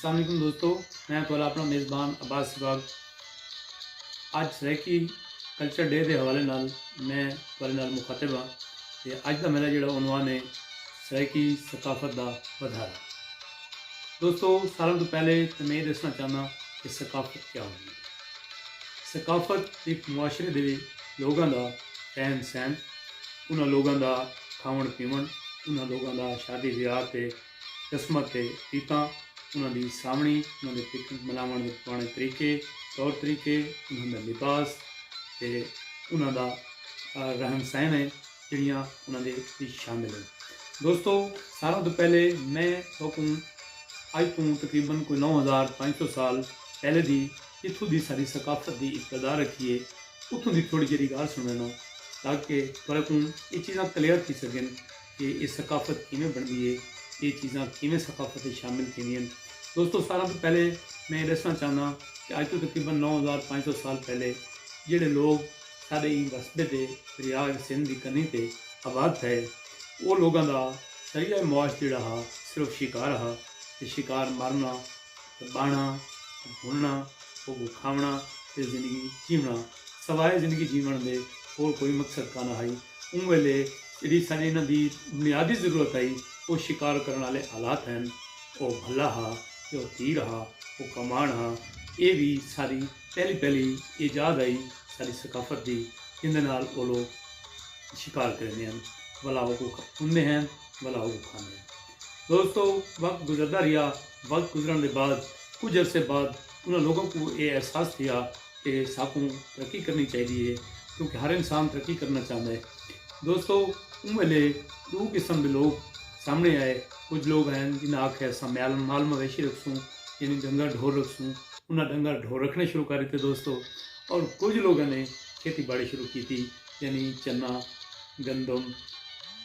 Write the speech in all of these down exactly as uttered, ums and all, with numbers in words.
السلام علیکم دوستو، میں تہاݙا اپݨا میزبان عباس سباگ۔ اڄ سرائیکی کلچر ڈے دے حوالے نال میں تہاݙے نال مخاطب ہاں تے اڄ دا میݙا جیڑھا عنوان ہے سرائیکی ثقافت دا ودھارا۔ دوستو، ساراں توں پہلے تے میں اے ݙسݨا چاہنداں کہ ثقافت کیا ہوندی ہے۔ ثقافت ہک معاشرے دے لوگاں دا رہن سہن، انہاں لوگاں دا کھاوݨ پیوݨ، انہاں لوگاں دا شادی بیاہ تے رسماں تے ریتاں، انہاں دی ساوݨی، انہاں دے پکنک مناوݨ دے پراݨے طریقے، طور طریقے، انہاں دا لباس تے انہاں دا رہن سہن ہے، جیڑھیاں انہاں دے وچ شامل ہن۔ دوستو، ساراں توں پہلے میں تہاکوں اڄ توں تقریباً کوئی نو ہزار پنج سو سال پہلے دی جتھوں دی ساݙی ثقافت دی ابتدا رکھی ہے، اتھوں دی تھوڑی جیہڑی ڳالھ سݨوینداں، تاکہ تہاݙے کوں اے چیزاں کلیئر تھی سڳن کہ اے ثقافت کیویں بݨدی ہے، اے چیزاں کیویں ثقافت وچ شامل تھیندیاں ہن۔ دوستو، ساراں توں پہلے میں اے ݙسݨا چاہنداں کہ اڄ توں تقریباً نو ہزار پنج سو سال پہلے جیہڑے لوگ ساݙے ایں وسبے تے دریا سندھ دی کنی تے آباد تھئے، او لوگاں دا ذریعہ معاش جیہڑا ہا، صرف شکار ہا، تے شکار مارݨا، ٻاہݨا، بھنݨا، اوکوں کھاوݨا تے زندگی جیوݨا، سوائے زندگی جیوݨ دے ہور کوئی مقصد کانا ہئی۔ اوں ویلے جیڑھی ساݙی انہاں دی بنیادی ضرورت ہئی، او شکار کرݨ آلے آلات ہن۔ او بھلا ہا، او تیر ہا، او کمان ہا۔ اے وی ساݙی پہلی پہلی ایجاد ہئی ساݙی ثقافت دی، جیندے نال او لوک شکار کریندے ہن، ولا اوکوں بھنݨدے ہن، ولا اوکوں کھاندے ہن۔ دوستو، وقت گزردا رہیا۔ وقت گزرݨ دے بعد کجھ عرصے بعد انہاں لوگاں کوں اے احساس تھیا کہ ساکوں ترقی کرݨی چاہیدی ہے، کیونکہ ہر انسان ترقی کرݨا چاہندا ہے۔ دوستو، اوں ویلے ݙو قسم دے لوگ سامݨے آئے۔ کجھ لوگ ہن جنہاں آکھیا اساں مال مال مویشی رکھسوں، یعنی ڈنگر ڈھور رکھسوں۔ انہاں ڈنگر ڈھور رکھݨے شروع کر ݙتے دوستو، اور کجھ لوگاں نے کھیتی باڑی شروع کیتی، یعنی چنا، گندم،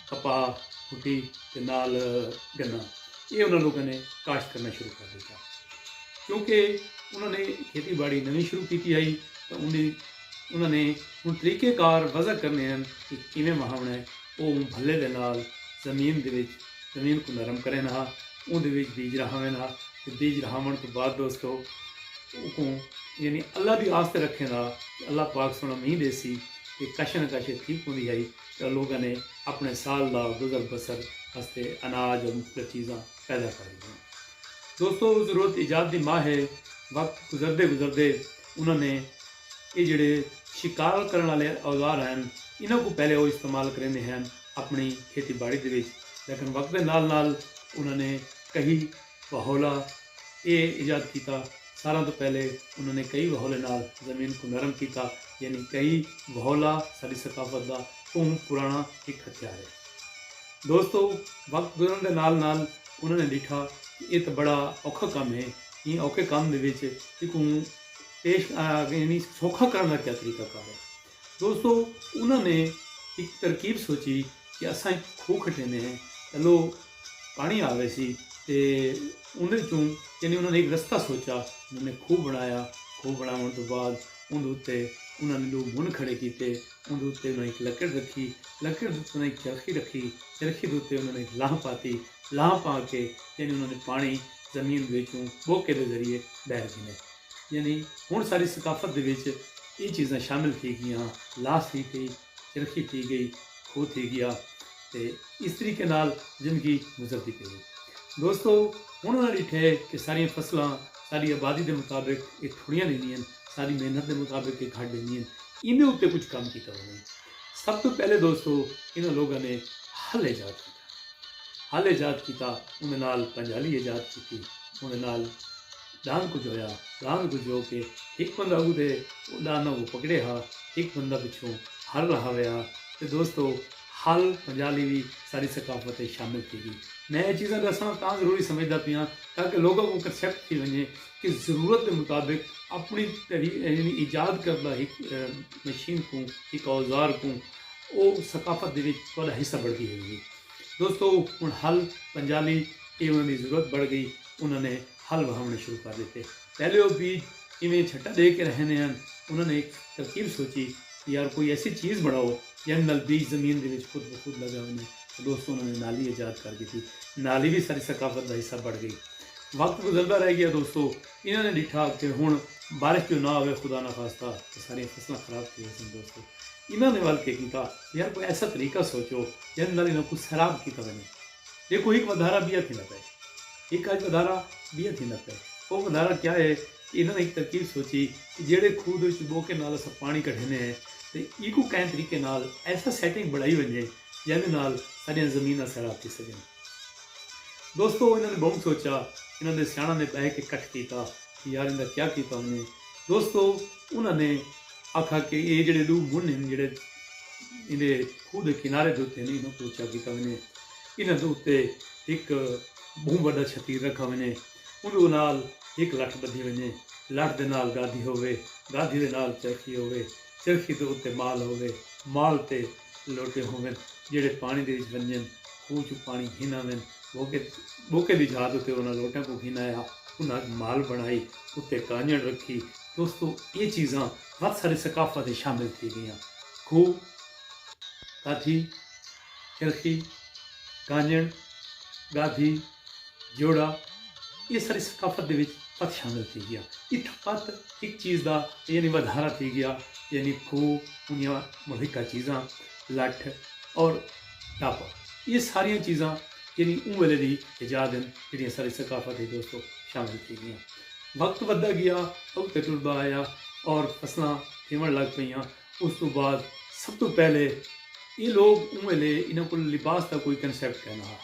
کپاہ، بھٹی تے نال گنا، اے انہاں لوگاں نے کاشت کرݨا شروع کر ݙتا۔ کیونکہ انہاں نے کھیتی باڑی نویں شروع کیتی ہئی، تاں انہیں انہاں نے ہݨ طریقے کار وضع کرݨے ہن کہ کیویں وہاوݨا ہے۔ او بھلے دے نال زمین دے وچ، زمین کوں نرم کرین ہا، اوندے وچ بیج رہاون ہا، تے بیج رہاوݨ توں بعد دوستو، اوکوں یعنی اللہ دی آس تے رکھین ہا کہ اللہ پاک سوہݨا مینہ ݙیسی، تے کشے نہ کشے تھی پوندی ہئی، تے لوگاں نے اپݨے سال دا گزر بسر واسطے اناج اور مختلف چیزاں پیدا کر ݙتیاں۔ دوستو، ضرورت ایجاد دی ماں ہے۔ وقت گزردے گزردے انہاں نے اے جیڑھے شکار کرݨ آلے اوزار ہن، انہاں کوں پہلے او استعمال کریندے ہن اپݨی کھیتی باڑی دے وچ، لیکن وقت دے نال نال انہاں نے کہی، وہولا، اے ایجاد کیتا۔ ساراں توں پہلے انہاں نے کہی وہولے نال زمین کوں نرم کیتا، یعنی کہی وہولا ساݙی ثقافت دا ٻہوں پراݨا ہک ہتھیار ہے۔ دوستو، وقت گزرݨ دے نال نال انہاں نے ݙٹھا کہ اے تاں بڑا اوکھا کم ہے، ایں اوکھے کم دے وچ ایکوں پیش، آ، یعنی سوکھا کرݨ دا کیا طریقہ کار ہے؟ دوستو، انہاں نے ہک ترکیب سوچی کہ اساں ہک کھوہ کھٹیندے ہیں، تلو پاݨی آوے سی، تے اوندے چوں، یعنی انہاں نے ہک رستہ سوچا، انہاں نے کھوہ بݨایا۔ کھوہ بݨاوݨ توں بعد اوندے اتے انہاں نے ݙو منہ کھڑے کیتے، اوندے اتے انہاں ہک لکڑ رکھی، لکڑ دے اتے انہاں ہک چرخی رکھی، چرخی دے اتے انہاں نے ہک لانہہ پاتی، لانہہ پا کے یعنی انہاں نے پاݨی زمین دے وچوں ٻوکے دے ذریعے ٻاہر گھنے۔ یعنی ہݨ ساݙی ثقافت دے وچ اے چیزاں شامل تھی ڳیاں، لانہہ تھی ڳئی، چرخی تھی ڳئی، کھوہ تھی ڳیا، تے اس طریقے نال زندگی گزردی پئی ہے۔ دوستو، ہݨ انہاں ݙٹھے کہ ساݙیاں فصلاں ساݙی آبادی دے مطابق اے تھوڑیاں ݙیندیاں ہن، ساݙی محنت دے مطابق اے گھٹ ݙیندیاں ہن، ایندے اتے کجھ کم کیتا ونڄے۔ سب توں پہلے دوستو، انہاں لوگاں نے ہل ایجاد کیتا۔ ہل ایجاد کیتا، اوندے نال پنجالی ایجاد کیتی، اوندے نال ݙاند کجھ ہویا، ݙاند کجھ ہو کے ہک بندہ اڳوں تے ݙاند کوں پکڑے ہا، ہک بندہ پچھوں ہل رہاوے ہا۔ تے دوستو، ہل پنجالی وی ساݙی ثقافت اچ شامل تھی ڳئی۔ میں اے چیزاں ݙسݨا تاں ضروری سمجھدا پیاں تاکہ لوکاں کوں کنسیپٹ تھی ونڄے کہ ضرورت دے مطابق اپݨی تحریر، یعنی ایجاد کردہ ہک، اے، مشین کوں، ہک اوزار کوں، او ثقافت دے وچ تہاݙا حصہ بݨدی ہوئی۔ دوستو، ہݨ ہل پنجالی اے انہاں دی ضرورت بݨ ڳئی۔ انہاں نے ہل وہاوݨے شروع کر ݙتے۔ پہلے او بیج ایویں چھٹا ݙے کے رہندے ہن۔ انہاں نے ہک ترکیب سوچی کہ یار کوئی ایسی چیز بݨاؤ جیندے نال بیج زمین دے وچ خود بخود لڳا ونڄے۔ تے دوستو، انہاں نے نالی ایجاد کر ݙتی۔ نالی وی ساݙی ثقافت دا حصہ بݨ ڳئی۔ وقت گزردا رہ گیا دوستو۔ انہاں نے ڈٹھا کہ ہن بارش جو نہ ہوئے خدا نہ خواستہ، تے ساریاں فصلاں خراب تھی ویسن دوستو۔ انہاں نے ول کے کیتا، یار کوئی ایسا طریقہ سوچو جن نال انہاں کو سیراب کیتا ونجے۔ دیکھو، ایک ودھارا بیا تھیندا پئے، ایک اج ودھارا بیا تھیندا پئے۔ وہ ودھارا کیا ہے؟ کہ انہاں نے ایک ترکیب سوچی کہ جیڑے کھوہ دے وچ بوکے نال اساں پانی کڈھینے ہیں، تے ایکو کہیں طریقے نال ایسا سیٹنگ بنائی ونجے جن نال ساڈیاں زمیناں سیراب تھی سکن۔ دوستو، انہاں نے بہوں سوچا، انہاں دے سیاݨاں نے ٻہہ کے کٹھ کیتا کہ یار ایندا کیا کیتا ونڄے۔ دوستو، انہاں نے آکھا کہ اے جیڑھے ݙو منڈھ ہن، جیڑھے ایندے کھوہ دے کنارے دے اتے ہن، انہاں کوں اچا کیتا ونڄے۔ انہاں دے اتے ہک ٻہوں وݙا چھتیر رکھا ونڄے۔ اوندے نال ہک لٹھ ٻدھی ونڄے۔ لٹھ دے نال گادھی ہووے، گادھی دے نال چرخی ہووے، چرخی دے اتے مال ہووے، مال تے لوٹے ہوون، جیڑھے پاݨی دے وچ ونڄن، کھوہ چوں پاݨی گھن آون، ٻوکے، ٻوکے دی جھا تے انہاں لوٹاں کوں گھن آیا، انہاں مال بݨائی، اتے کانجݨ رکھی۔ دوستو، اے چیزاں وت ساݙی ثقافت اچ شامل تھی ڳئیاں۔ کھوہ، گادھی، چرخی، کانجݨ، گادھی، جوڑا، اے ساݙی ثقافت دے وچ پت شامل تھی ڳیا۔ اتھاں پت ہک چیز دا یعنی ودھارا تھی ڳیا، یعنی کھوہ، اونیاں ملحقہ چیزاں، لٹھ اور ٹاپا، اے ساریاں چیزاں یعنی اوں ویلے دی ایجاد ہن جیڑھیاں ساݙی ثقافت اچ دوستو شامل تھی ڳیاں۔ وقت ودھدا ڳیا، وقت ٹردا آیا اور فصلاں تھیوݨ لڳ پئیاں۔ اس توں بعد سب توں پہلے اے لوگ اوں ویلے انہاں کول لباس دا کوئی کنسیپٹ کائنا ہا۔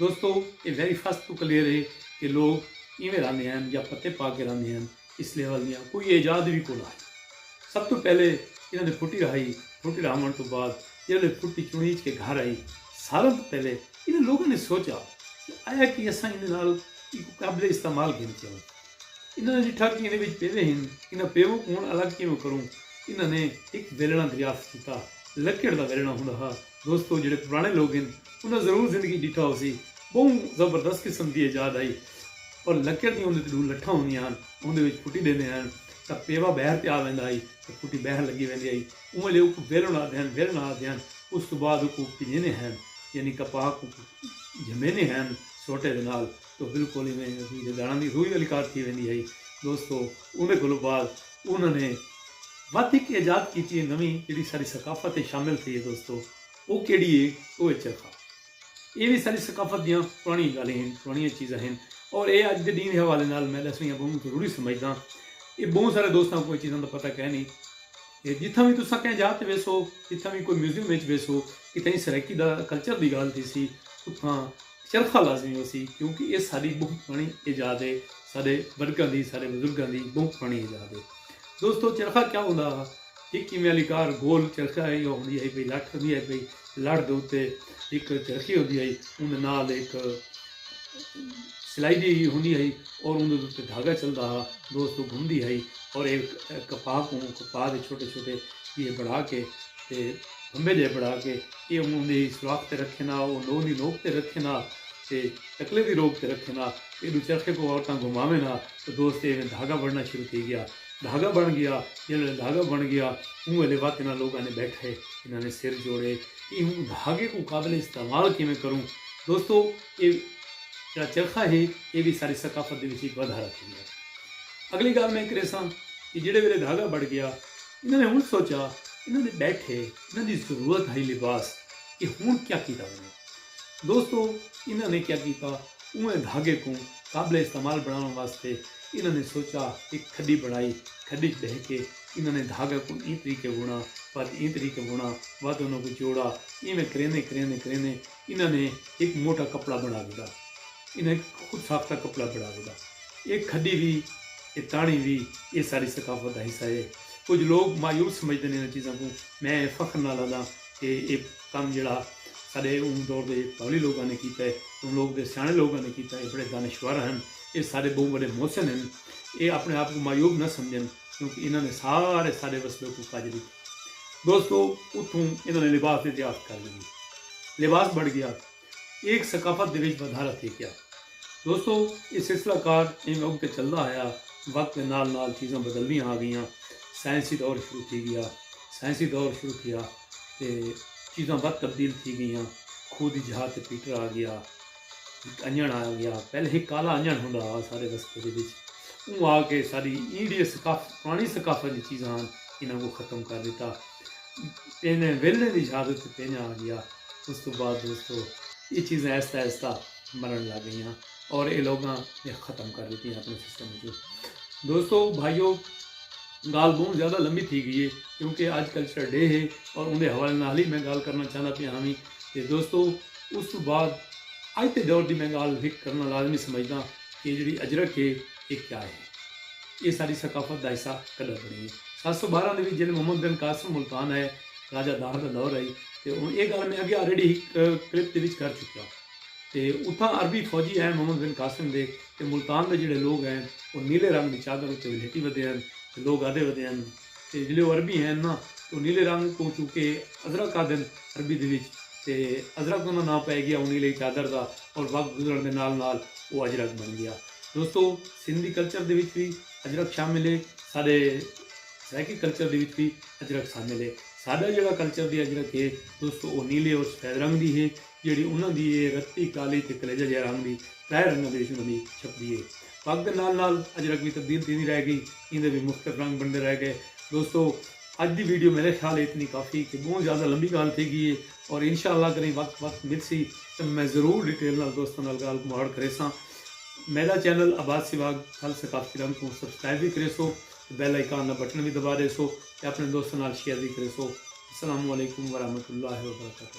دوستو، اے ویری فرسٹ توں کلیئر ہے کہ لوگ ایویں رہندے ہن یا پتے پا کے رہندے ہن، اس لیول دیاں کوئی ایجاد وی کون ہئی۔ سب توں پہلے انہاں نے پھٹی رہائی، پھٹی رہاوݨ توں بعد جیلے پھٹی چݨیچ کے گھر آئی، ساراں توں پہلے انہاں لوگاں نے سوچا کہ آیا کہ اساں ایندے نال ایکوں قابل استعمال گھن کے آؤں۔ انہاں نے ݙٹھا کہ ایندے وچ پیوے ہن، انہاں پیووں کوں ہݨ الڳ کیویں کروں؟ انہاں نے ہک ویلݨا دریافت کیتا۔ لکڑ دا ویلݨا ہوندا ہا۔ دوستو، جیڑھے پراݨے لوگ ہن، انہاں ضرور زندگی ݙٹھا ہوسی۔ ٻہوں زبردست قسم دی ایجاد ہئی۔ اور لکڑ دیاں اوندے تے ݙو لٹھاں ہوندیاں ہن، اوندے وچ پھٹی ݙیندے ہن تاں پیوا ٻاہر تے آ ویندا ہئی تے پھٹی ٻاہر لڳی ویندی ہئی۔ اوں ویلے اوکوں ویلݨا آہدے ہن، ویلݨا آہدے ہن۔ اس توں بعد اوکوں پنجیندے ہن، یعنی کپاہ کوں جھمیندے ہن سوٹے دے نال، تو بالکل ایویں روئی دے داݨاں دی روئی والی کار تھی ویندی ہئی۔ دوستو، اوندے کولوں بعد انہاں نے وت ہک ایجاد کیتی ہے نویں، جیڑھی ساݙی ثقافت اچ شامل تھئی ہے دوستو۔ او کیڑھی ہے؟ او ہے چرخا۔ اے وی ساݙی ثقافت دیاں پراݨیاں ڳالھیں ہن، پراݨیاں چیزاں ہن، اور اے اڄ دے ݙینھ دے حوالے نال میں ݙسݨیاں ٻہوں ضروری سمجھداں۔ اے ٻہوں سارے دوستاں کوں اے چیزاں دا پتہ کائنی۔ تے جتھاں وی تساں کہیں جاہ تے ویسو، جتھاں وی کوئی میوزیم وچ ویسو، کتھائیں سرائیکی دا کلچر دی ڳالھ تھیسی، اتھاں چرخا لازمی ہوسی، کیونکہ اے ساݙی ٻہوں پراݨی ایجاد ہے، ساݙے وݙکاں دی، ساݙے بزرگاں دی ٻہوں پراݨی ایجاد ہے۔ دوستو، چرخا کیا ہوندا ہا؟ ہک کیویں آلی کار گول چرخا ہے، او ہوندی ہئی پئی، لٹھ ہوندی ہئی پئی، لٹھ دے اتے ہک چرخی ہوندی ہئی، اوندے نال ہک سلائی جئی ہوندی ہئی اور اوندے اتے دھاڳا چلدا ہا۔ دوستو، گھمدی ہئی اور اے کپاہ کوں، کپاہ دے چھوٹے چھوٹے ایہ بݨا کے تے بھمبے جئے بݨا کے اے اوندی سوراخ تے رکھینا، او نوک دی نوک تے رکھینا تے ٹکلے دی روک تے رکھینا۔ ایݙوں چرخے کوں عورتاں گھماوینا تاں دوست ایویں دھاڳا بݨنا شروع تھی ڳیا۔ دھاڳا بݨ ڳیا۔ جیلے دھاڳا بݨ ڳیا، اوں ویلے وت انہاں لوکاں نے ٻیٹھے، انہاں نے سر جوڑے، اے اوں دھاڳے کوں قابل استعمال کیویں کروں؟ دوستو، اے جیڑھا چرخا ہے، اے وی ساݙی ثقافت دے وچ ہک ودھارا تھی ڳیا۔ اڳلی ڳالھ میں کریساں کہ جیڑھے ویلے دھاڳا بݨ ڳیا، انہاں نے ہݨ سوچا، انہاں دے ٻیٹھے، انہاں دی ضرورت ہئی لباس، کہ ہݨ کیا کیتا ونڄے؟ دوستو، انہاں نے کیا کیتا؟ اونہے دھاڳے کوں قابل استعمال بݨاوݨ واسطے انہاں نے سوچا، ہک کھݙی بݨائی۔ کھݙی اچ ٻہہ کے انہاں نے دھاڳے کوں ایں طریقے وݨا، وت ایں طریقے وݨا، وت انہاں کوں جوڑا۔ ایویں کریندے کریندے کریندے انہاں نے ہک موٹا کپڑا بݨا گھدا۔ انہاں ہک خود ساختہ کپڑا بݨا گھدا۔ اے کھݙی وی، اے تاݨی وی، اے ساݙی ثقافت دا حصہ ہے۔ کجھ لوگ مایوس سمجھدے نے انہاں چیزاں کوں۔ میں فخر نال آہداں کہ اے کم جیڑھا ساݙے اوں دور دے پاولی لوکاں نے کیتا ہے، اوں لوک دے سیاݨے لوکاں نے کیتا ہے، بڑے دانشور ہن، اے ساݙے ٻہوں وݙے محسن ہن۔ اے اپݨے آپ کوں معیوب نہ سمجھن، کیونکہ انہاں نے سارے ساݙے وسبے کوں کڄ ݙتا۔ دوستو، اتھوں انہاں نے لباس دی دریافت کر گھدی۔ لباس بݨ ڳیا، اے ہک ثقافت دے وچ ودھارا تھی ڳیا۔ دوستو، اے سلسلہ کار ایویں اڳتے چلدا ہیا، وقت دے نال نال چیزاں بدلدیاں آ ڳئیاں، سائنسی دور شروع تھی ڳیا۔ سائنسی دور شروع تھیا تے چیزاں وت تبدیل تھی ڳئیاں۔ کھوہ دی جھا تے پیٹر آ ڳیا، ہک انجݨ آ ڳیا۔ پہلے ہک کالا انجݨ ہوندا ہا سارے رستے دے وچ، اوں آ کے ساری اینڈیے ثقافت، پراݨی ثقافت دی چیزاں ہن، انہاں کوں ختم کر ݙتا۔ پہلے ویلݨے دی شہادت تے پہلے آ ڳیا۔ اس تو بعد دوستو، یہ چیزیں آہستہ آہستہ مرݨ لگ ڳئیاں اور یہ لوگاں نے ختم کر ݙتیاں اپݨے سسٹم وچوں۔ دوستو، بھائیو، ڳالھ ٻہوں زیادہ لمبی تھی ڳئی ہے، کیونکہ اڄ کلچرل ڈے ہے اور اوندے حوالے نال ہی میں ڳالھ کرݨا چاہندا پیا ہاں۔ تے دوستو، اس تو بعد اڄ دے دور دی میں ڳالھ ہک کرݨا لازمی سمجھداں کہ جیڑھی اجرک ہے، یہ کیا ہے؟ یہ ساری ثقافت دا حصہ کݙاں بݨی ہے؟ ست سو بارہ دے وچ جیلے محمد بن قاسم ملتان آئے، راجہ داہر دا دور ہئی، تے ہݨ یہ ڳالھ میں اڳے آلریڈی ہک کلپ دے وچ کر چکیا۔ تے اتھاں عربی فوجی آئے محمد بن قاسم دے، تے ملتان دے جیڑھے لوگ ہن، او نیلے رنگ دی چادر اتے ولیٹی ودے ہن، تے لوگ آہدے ودے ہن۔ تے جیلے او عربی ہن نا، تے او نیلے رنگ کوں چونکہ ازرق آہدن عربی دے وچ، تے ازرق انہاں ناں پئے ڳیا او نیلے چادر دا، اور وقت گزرݨ دے نال نال او اجرک بݨ ڳیا۔ دوستو، سندھی کلچر دے وچ وی اجرک شامل ہے، ساݙے سرائیکی کلچر دے وچ وی اجرک شامل ہے۔ ساݙا جیڑھا کلچر دی اجرک ہے دوستو، او نیلے اور سفید رنگ دی ہے، جیڑھی انہاں دی ہے رتی، کالی تے کلیجہ جیہا رنگ دی، ترائے رنگاں دے وچ انہاں دی چھپدی ہے۔ وقت دے نال نال اجرک وی تبدیل تھیندی رہ ڳئی، ایندے وی مختلف رنگ بݨدے رہ ڳئے۔ دوستو، اڄ دی ویڈیو میرے خیال ہے اتنی کافی کہ ٻہوں زیادہ لمبی ڳالھ تھی ڳئی ہے، اور انشاءاللہ کہیں وقت وقت ملسی تے میں ضرور ڈیٹیل نال دوستاں نال ڳالھ مہاڑ کریساں۔ میݙا چینل عباس سواگ تھل ثقافتی رنگ کوں سبسکرائب وی کریسو، بیل آئیکن دا بٹن وی دبا ݙیسو تے اپݨے دوستاں نال شیئر وی کریسو۔ السلام علیکم ورحمۃ اللہ وبرکاتہ۔